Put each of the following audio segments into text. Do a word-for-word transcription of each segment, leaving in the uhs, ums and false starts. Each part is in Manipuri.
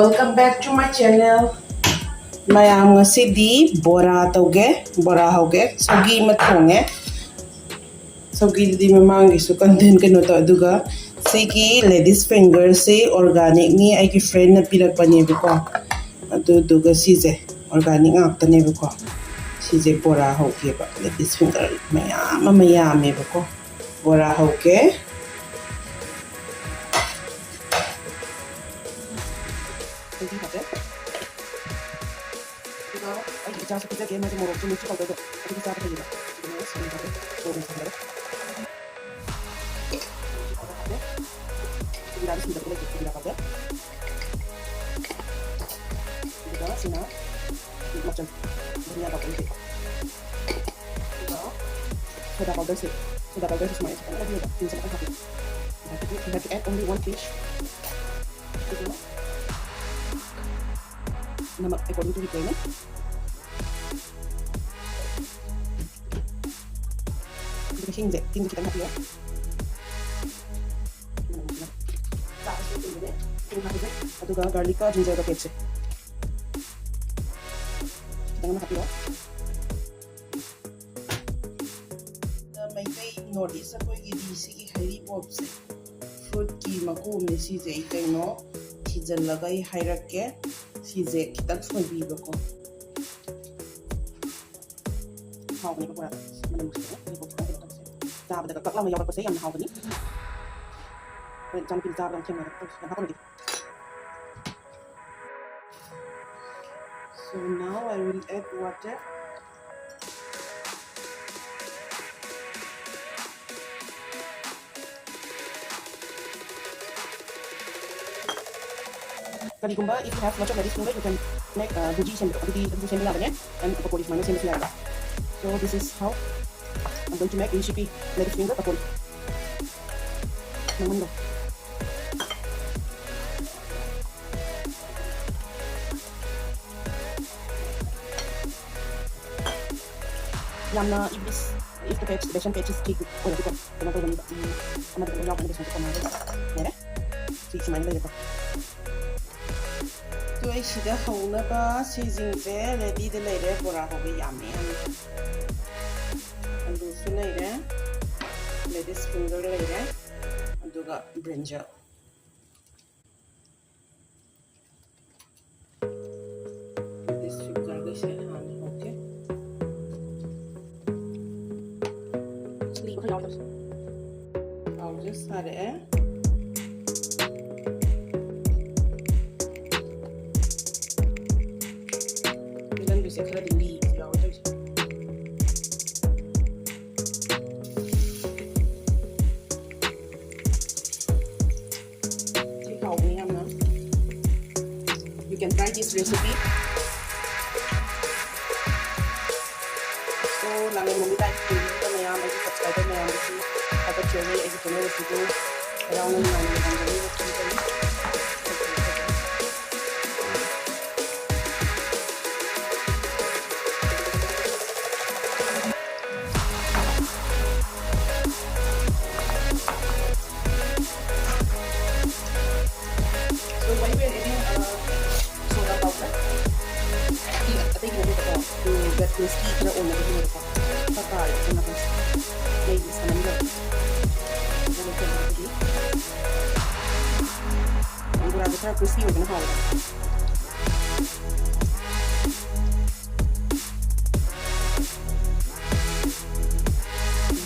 Welcome back to my channel. ꯃꯌꯥꯝ, ꯉꯁꯤꯗꯤ ꯕꯣꯔꯥ ꯇꯧꯒꯦ, ꯕꯣꯔꯥ ꯍꯧꯒꯦ꯫ ꯁꯧꯒꯤ ꯑꯃ ꯊꯣꯡꯉꯦ꯫ ꯁꯧꯒꯤꯗꯨꯗꯤ ꯃꯃꯥꯡꯒꯤꯁꯨ content ꯀꯩꯅꯣ ꯇꯧ꯫ ꯑꯗꯨꯒ ꯁꯤꯒꯤ ladies finger ꯁꯤ organic ꯅꯤ, ꯑꯩꯒꯤ friend ꯅ ꯄꯤꯔꯛꯄꯅꯦꯕꯀꯣ꯫ ꯑꯗꯨꯗꯨꯒ ꯁꯤꯁꯦ organic ꯉꯥꯛꯇꯅꯦꯕꯀꯣ꯫ ꯁꯤꯁꯦ ꯕꯣꯔꯥ ꯍꯧꯒꯦꯕ꯫ Ladies finger ꯃꯌꯥꯝ ꯑꯃ ꯌꯥꯝꯃꯦꯕꯀꯣ꯫ ꯕꯣꯔꯥ ꯍꯧꯒꯦ꯫ ꯁꯧꯒꯤ ꯍꯥꯞꯄꯦ꯫ ꯑꯗꯨꯒ ꯑꯩꯒꯤ ꯏꯆꯥꯁꯨ ꯄꯤꯖꯒꯦ, ꯃꯥꯁꯦ ꯃꯣꯔꯣꯛꯁꯨ ꯃꯤꯔꯆꯤ powder ꯗꯣ ꯑꯗꯨꯗꯤ ꯆꯥꯕ ꯍꯩꯌꯦꯕ꯫ ꯑꯗꯨꯅ ꯁꯤꯡ ꯍꯥꯞꯄꯦ, ꯃꯣꯔꯣꯛ ꯃꯨꯟꯁꯤꯟꯈꯔꯦ꯫ ꯃꯤꯔꯆꯤ powder ꯍꯥꯞꯄꯦ꯫ ꯖꯤꯔꯥꯗꯤ ꯁꯨꯗꯕ ꯂꯩꯇꯦ, ꯖꯤꯔꯥ powder꯫ ꯑꯗꯨꯒ ꯁꯤꯅ ꯃꯆꯜ, ꯙꯅꯤꯌꯥ powder ꯁꯦ꯫ ꯑꯗꯨꯒ soda powder ꯁꯦ, soda powder ꯁꯦ ꯁꯨꯃꯥꯏꯅ ꯈꯤꯇꯪ ꯂꯧꯕꯤꯌꯣꯕ, pinch ꯑꯃ ꯍꯥꯞꯄꯤꯌꯨ꯫ ꯑꯗꯒꯤꯗꯤ we have to add only one pinch꯫ ꯑꯗꯨꯒ ꯅꯃꯛ according to requirement꯫ ꯑꯗꯨꯒ ꯍꯤꯡꯁꯦ, ꯍꯤꯡꯁꯦ ꯈꯤꯇꯪ ꯍꯥꯞꯄꯤꯌꯣ꯫ ꯆꯥꯕꯁꯨ ꯀꯨꯏꯕꯅꯦ, ꯍꯤꯡ ꯍꯥꯞꯄꯤꯁꯦ꯫ ꯑꯗꯨꯒ garlic ꯀ ginger ꯒ paste ꯁꯦ ꯈꯤꯇꯪ ꯑꯃ ꯍꯥꯞꯄꯤꯌꯣ꯫ ꯃꯩꯇꯩ North East ꯑꯩꯈꯣꯏꯒꯤꯗꯤ ꯁꯤꯒꯤ ꯍꯩꯔꯤꯕꯣꯞꯁꯦ fruit ꯀꯤ ꯃꯀꯨ ꯑꯃꯅꯦ꯫ ꯁꯤꯁꯦ ꯑꯩ ꯀꯩꯅꯣ ꯊꯤꯖꯤꯜꯂꯒ ꯑꯩ ꯍꯥꯏꯔꯛꯀꯦ꯫ ꯁꯤꯁꯦ ꯈꯤꯇꯪ ꯁꯣꯏꯕꯤꯕꯀꯣ꯫ ꯍꯥꯎꯕꯅꯦꯕ ꯄꯨꯔꯥ, ꯃꯅꯝ ꯅꯨꯡꯁꯤꯕꯅꯦ꯫ ꯍꯩꯔꯤꯕꯣꯞ ꯈꯤꯇꯪ ꯀꯩꯅꯣ ꯇꯧꯕꯁꯦ, ꯆꯥꯕꯗꯒ ꯀꯛ ꯂꯥꯎꯅ ꯌꯥꯎꯔꯛꯄꯁꯦ ꯌꯥꯝꯅ ꯍꯥꯎꯕꯅꯤ꯫ ꯍꯣꯔꯦꯟ ꯏꯆꯥꯅꯨꯄꯤꯅ ꯆꯥꯕꯗ ꯑꯃꯨꯛ ꯊꯦꯡꯅꯔꯒ ꯇꯧꯁꯤ꯫ ꯌꯥꯝ ꯍꯥꯞꯄꯅꯨꯗꯤ꯫ So now I will add water. ꯀꯔꯤꯒꯨꯝꯕ if you have lots of ladies finger, you can make, uh, bhuji ꯁꯦꯝꯕꯗꯣ, ꯑꯗꯨꯗꯤ ꯑꯗꯨꯁꯨ ꯁꯦꯝꯕ ꯌꯥꯕꯅꯦ꯫ And ꯄꯀꯣꯔꯤ ꯁꯨꯃꯥꯏꯅ ꯁꯦꯝꯕꯁꯨ ꯌꯥꯏꯕ꯫ So this is how I'm going to make recipe ladies finger ꯄꯀꯣꯔꯤ꯫ ꯅꯪꯉꯣꯟꯗ ꯌꯥꯝꯅ if this, if the paste, besan paste is thick ꯑꯣꯏꯔꯗꯤꯀꯣ, ꯀꯩꯅꯣ ꯇꯧꯒꯅꯤꯕ, ꯎꯝ, ꯑꯃꯗ ꯂꯣꯏ ꯌꯥꯎꯕꯅꯤ, ꯕꯦꯁꯟꯁꯦ ꯀꯣꯟꯅꯔꯔꯣꯏ꯫ ꯂꯣꯏꯔꯦ꯫ ꯁꯤ ꯁꯨꯃꯥꯏꯅ ꯂꯩꯔꯦꯀꯣ꯫ ꯑꯩꯈꯣꯏ ꯁꯤꯗ ꯍꯧꯅꯕ ꯁꯤꯁꯤꯡꯁꯦ ꯔꯦꯗꯤꯗ ꯂꯩꯔꯦ꯫ ꯕꯣꯔꯥ ꯍꯧꯕ ꯌꯥꯝꯃꯦ ꯌꯥꯝꯅ꯫ ꯑꯂꯨꯁꯨ ꯂꯩꯔꯦ, ꯂꯦꯗꯤꯁ ꯐꯤꯡꯒꯔ ꯂꯩꯔꯦ, ꯑꯗꯨꯒ ꯕ꯭ꯔꯤꯟꯖꯜ꯫ ꯂꯦꯗꯤꯁ ꯐꯤꯡꯒꯔꯒꯁꯦ ꯍꯥꯟꯅ ꯍꯧꯒꯦ꯫ ꯊꯥꯎꯁꯦ ꯁꯥꯔꯛꯑꯦ꯫ ꯇꯤꯜꯍꯟꯗꯣꯏꯁꯦ ꯈꯔꯗꯤ ꯂꯤꯕ ꯌꯥꯎꯋꯦ ꯇꯧꯔꯤꯁꯦ꯫ ꯁꯤ ꯍꯥꯎꯕꯅꯤ ꯌꯥꯝꯅ꯫ You can try this recipe. So, ꯂꯥꯡꯂꯦꯟ ꯃꯃꯤ ꯂꯥꯏ ꯌꯦꯡꯕꯤꯔꯤꯕ ꯃꯌꯥꯝ, ꯑꯩꯒꯤ subscriber ꯃꯌꯥꯝꯗꯁꯨ ꯊꯥꯒꯠꯆꯔꯤ꯫ ꯑꯩꯒꯤ channel ꯑꯁꯤꯕꯨ ꯍꯔꯥꯎꯅ ꯅꯨꯡꯉꯥꯏꯅ ꯌꯦꯡꯕꯤꯔꯤꯕ ꯈꯪꯖꯔꯤ꯫ So, why we are adding, uh, soda powder? ꯑꯇꯩ, ꯑꯇꯩꯒꯤ ꯅꯠꯇꯦꯕꯀꯣ, ꯎꯝ, ꯕ꯭ꯔꯦꯗ ꯀ꯭ꯔꯁꯀꯤ ꯈꯔ ꯑꯣꯏꯅꯕꯒꯤꯅꯦꯕꯀꯣ꯫ ꯈꯔ ꯀꯥꯔꯦ ꯑꯗꯨꯅ ꯃꯩꯁꯦ ꯁꯥꯃꯟꯈ꯭ꯔꯕ꯫ ꯑꯗꯨꯒ ꯀꯩꯅꯣꯗꯤ, ꯕꯣꯔꯥꯁꯦ ꯈꯔ ꯀ꯭ꯔꯤꯁꯄꯤ ꯑꯣꯏꯕꯅ ꯍꯥꯎꯋꯦ꯫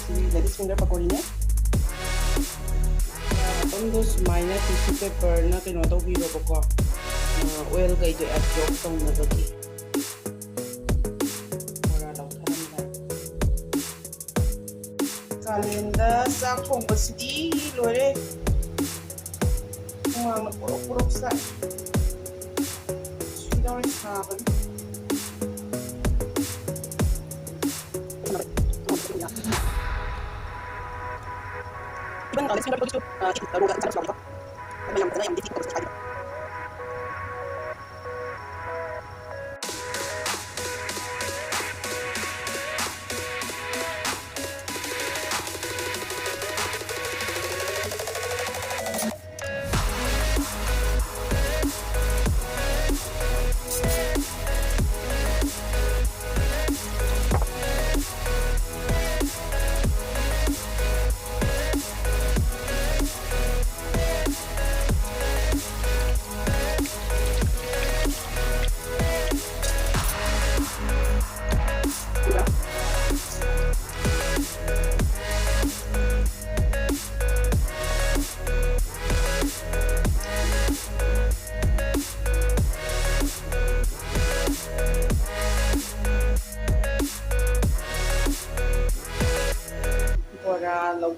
ꯁꯤꯗꯤ ꯂꯦꯗꯤꯁ ꯐꯤꯡꯒꯔ ꯄꯀꯣꯔꯤꯅꯦ꯫ ꯃꯐꯝꯗꯣ ꯁꯨꯃꯥꯏꯅ ꯇꯤꯁꯨ ꯄꯦꯄꯔꯅ ꯀꯩꯅꯣ ꯇꯧꯕꯤꯔꯣꯕꯀꯣ, ꯑꯣꯏꯜ ꯀꯩꯗꯣ ꯑꯦꯕꯖꯣꯔꯕ ꯇꯧꯅꯕꯒꯤ꯫ ꯕꯣꯔꯥ ꯂꯧꯊꯔꯝꯗꯥꯏ꯫ ꯀꯥꯂꯦꯟꯗ ꯆꯥꯛ ꯊꯣꯡꯕꯁꯤꯗꯤ ꯂꯣꯏꯔꯦ꯫ ꯍꯨꯃꯥꯡꯅ ꯄꯨꯔꯛ ꯄꯨꯔꯛ ꯁꯥꯏ꯫ ꯁꯤꯗꯧꯔꯦ ꯁꯥꯕꯅ꯫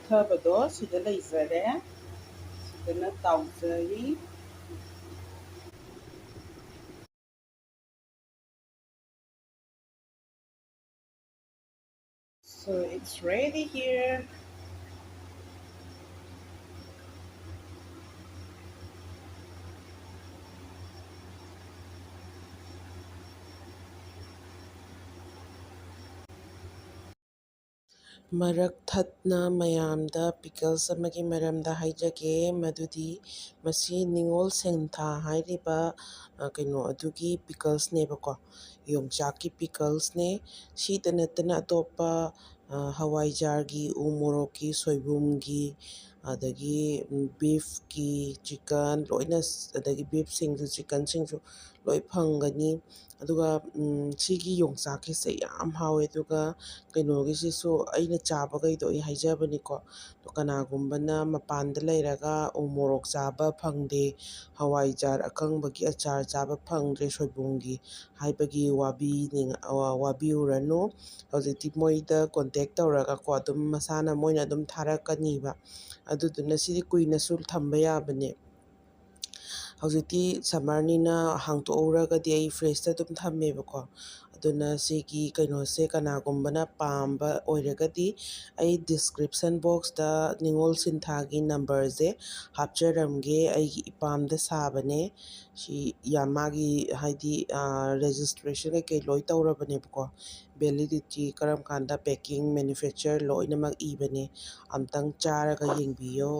ꯊꯕꯗꯣ ꯁꯤꯗ ꯂꯩꯖꯔꯦ꯫ ꯁꯤꯗꯅ ꯇꯥꯎꯖꯔꯤ꯫ So it's ready here. ꯃꯔꯛ ꯊꯠꯅ ꯃꯌꯥꯝꯗ pickles ꯑꯃꯒꯤ ꯃꯔꯝꯗ ꯍꯥꯏꯖꯒꯦ, ꯃꯗꯨꯗꯤ ꯃꯁꯤ ꯅꯤꯉꯣꯜ ꯁꯤꯟꯊꯥ ꯍꯥꯏꯔꯤꯕ, ꯑ, ꯀꯩꯅꯣ ꯑꯗꯨꯒꯤ picklesꯅꯦꯕꯀꯣ, ꯌꯣꯡꯆꯥꯛꯀꯤ picklesꯅꯦ꯫ ꯁꯤꯇ ꯅꯠꯇꯅ ꯑꯇꯣꯞꯄ, ꯑ, ꯍꯋꯥꯏꯖꯥꯔꯒꯤ, ꯎ ꯃꯣꯔꯣꯛꯀꯤ, ꯁꯣꯏꯕꯨꯝꯒꯤ, ꯑꯗꯒꯤ, ꯎꯝ, beefꯀꯤ, chicken ꯂꯣꯏꯅ ꯁ-, ꯑꯗꯒꯤ beefꯁꯤꯡꯁꯨ, chickenꯁꯤꯡꯁꯨ ꯂꯣꯏ ꯐꯪꯒꯅꯤ꯫ ꯑꯗꯨꯒ, ꯎꯝ, ꯁꯤꯒꯤ ꯌꯣꯡꯆꯥꯛꯀꯤꯁꯦ ꯌꯥꯝ ꯍꯥꯎꯋꯦ꯫ ꯑꯗꯨꯒ ꯀꯩꯅꯣꯒꯤꯁꯤꯁꯨ ꯑꯩꯅ ꯆꯥꯕꯈꯩꯗꯣ ꯑꯩ ꯍꯥꯏꯖꯕꯅꯤꯀꯣ꯫ ꯑꯗꯣ ꯀꯅꯥꯒꯨꯝꯕꯅ ꯃꯄꯥꯟꯗ ꯂꯩꯔꯒ ꯎ ꯃꯣꯔꯣꯛ ꯆꯥꯕ ꯐꯪꯗꯦ, ꯍꯋꯥꯏꯖꯥꯔ ꯑꯀꯪꯕꯒꯤ ꯑꯆꯥꯔ ꯆꯥꯕ ꯐꯪꯗ꯭ꯔꯦ ꯁꯣꯏꯕꯨꯝꯒꯤ ꯍꯥꯏꯕꯒꯤ ꯋꯥꯕꯤꯅꯤꯡ-, ꯋꯥꯕꯤꯔꯨꯔꯅꯨ꯫ ꯍꯧꯖꯤꯛꯇꯤ ꯃꯣꯏꯗ contact ꯇꯧꯔꯒꯀꯣ, ꯑꯗꯨꯝ ꯃꯁꯥꯅ ꯃꯣꯏꯅ ꯑꯗꯨꯝ ꯊꯥꯔꯛꯀꯅꯤꯕ꯫ ꯑꯗꯨꯗꯨꯅ ꯁꯤꯗꯤ ꯀꯨꯏꯅꯁꯨ ꯊꯝꯕ ꯌꯥꯕꯅꯦ꯫ ꯍꯧꯖꯤꯛꯇꯤ summerꯅꯤꯅ ꯍꯥꯡꯇꯣꯛꯍꯧꯔꯒꯗꯤ ꯑꯩ fridgeꯇ ꯑꯗꯨꯝ ꯊꯝꯃꯦꯕꯀꯣ꯫ ꯑꯗꯨꯅ ꯁꯤꯒꯤ ꯀꯩꯅꯣꯁꯦ ꯀꯅꯥꯒꯨꯝꯕꯅ ꯄꯥꯝꯕ ꯑꯣꯏꯔꯒꯗꯤ ꯑꯩ description boxꯇ ꯅꯤꯉꯣꯜ ꯁꯤꯟꯊꯥꯒꯤ numberꯁꯦ ꯍꯥꯞꯆꯔꯝꯒꯦ꯫ ꯑꯩꯒꯤ ꯏꯄꯥꯝꯗ ꯁꯥꯕꯅꯦ꯫ ꯁꯤ ꯌꯥꯝ ꯃꯥꯒꯤ ꯍꯥꯏꯗꯤ, ꯑ, registration ꯀꯩꯀꯩ ꯂꯣꯏ ꯇꯧꯔꯕꯅꯦꯕꯀꯣ꯫ Validity ꯀꯔꯝ ꯀꯥꯟꯗ packing, manufacture ꯂꯣꯏꯅꯃꯛ ꯏꯕꯅꯦ꯫ ꯑꯝꯇꯪ ꯆꯥꯔꯒ ꯌꯦꯡꯕꯤꯌꯣ꯫